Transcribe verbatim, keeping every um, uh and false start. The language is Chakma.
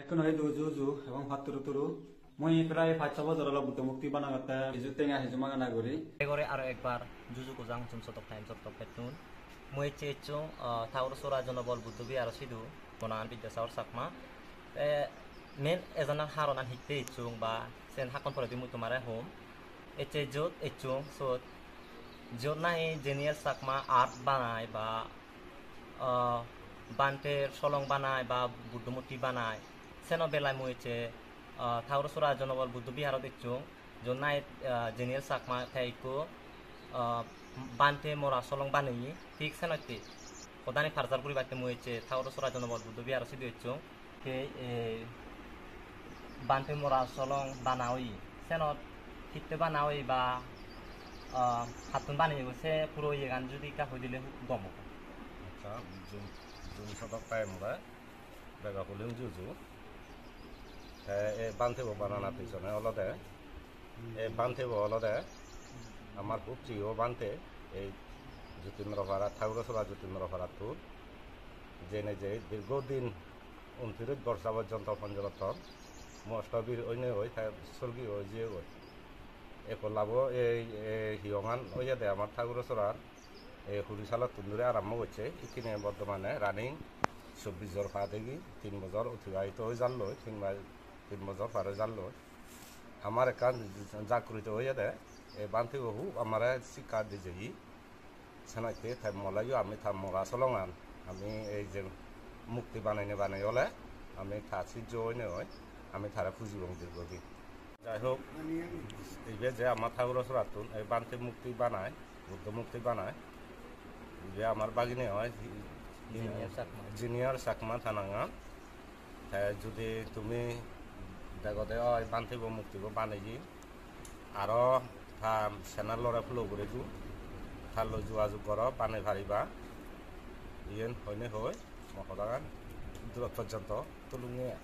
Ekku noi, du ju ju ebong patturu turu. Mui prai pach so bojor olo Buddho murti banangotte, hiju tenga hiju magana guri. Egore aro ekbar ju ju gojang Jum Sodok Times of Tokpettun. Mui ecche ecchung, ah, Thakur Sora Jonobol Buddho Viharo sidu, mo nangan Bidyasagar Chakma. Te main ejanar haronan hitte ecchung ba sen hakkon poredi mui tomare hom. Ecche jot ecchung sot, jot nahi Jenial Chakma art banai ba, ah, Bhanter solong banai ba Buddho murti banai. Seno belai mui ecche, ah, Thakur Sora Jonobol Buddho Viharot ecchung. Jot nahi, ah, Jenial Chakma te ikko, ah, Bhante mora solong baneye, thik senotte. Hodani parchar guribatte mui ecche Thakur Sora Jonobol Buddho Viharo sidu ecchung. Te, eh, Bhante mora solong bana oye. Senot hitte bana oye ba, ah, hattun baneye goi, se puro iyegan judi ekka hoi dile gom obo. Accha, Jum, Jum Sodok Times-ore bego hulim ju ju. Te ei Bhante bo banana pichone olode, ei Bhante bo olode amar hub priyo Bhante, ei Jotindro Para, Thakur Sora Jotindro Parattun jene je dirgho din untiris borsa porjonto Panchorotno mostobir oinei oi te sorgiyo oi jiyegoi. Ekkolabo ei, ei hiyongan oyede amar Thakur Sorar, ei huri salottun duri arambo gocche, ikkine bortomane running chobbish jor pa degi, tin bojor otibahito oi jalloi, tin ba-, tin bojor par oi jalloi. Amar ekkan jagrito oyede, ei Bhante bo hub amare sikka di jeyi. Senotte te moleyo ami ta mora solongan, ami ei je murti baneinei banei ole, ami ta sijjo oinei oi, ami tare pujibong dirghodin. Jai hok, ibe je amar Thakur Sorattun ei Bhante murti banai, Buddho murti banai, ibe amar bagine oi, Jenial Chakma. Jenial Chakma ta nangan. Te judi tumi degode oi Bhante bo murti bo baneye, aro ta channel-ore follow guri do, ta loi jogajog goro, banei pariba. Iyen hoinei hoi mo hodagan durot porjonto tulunge.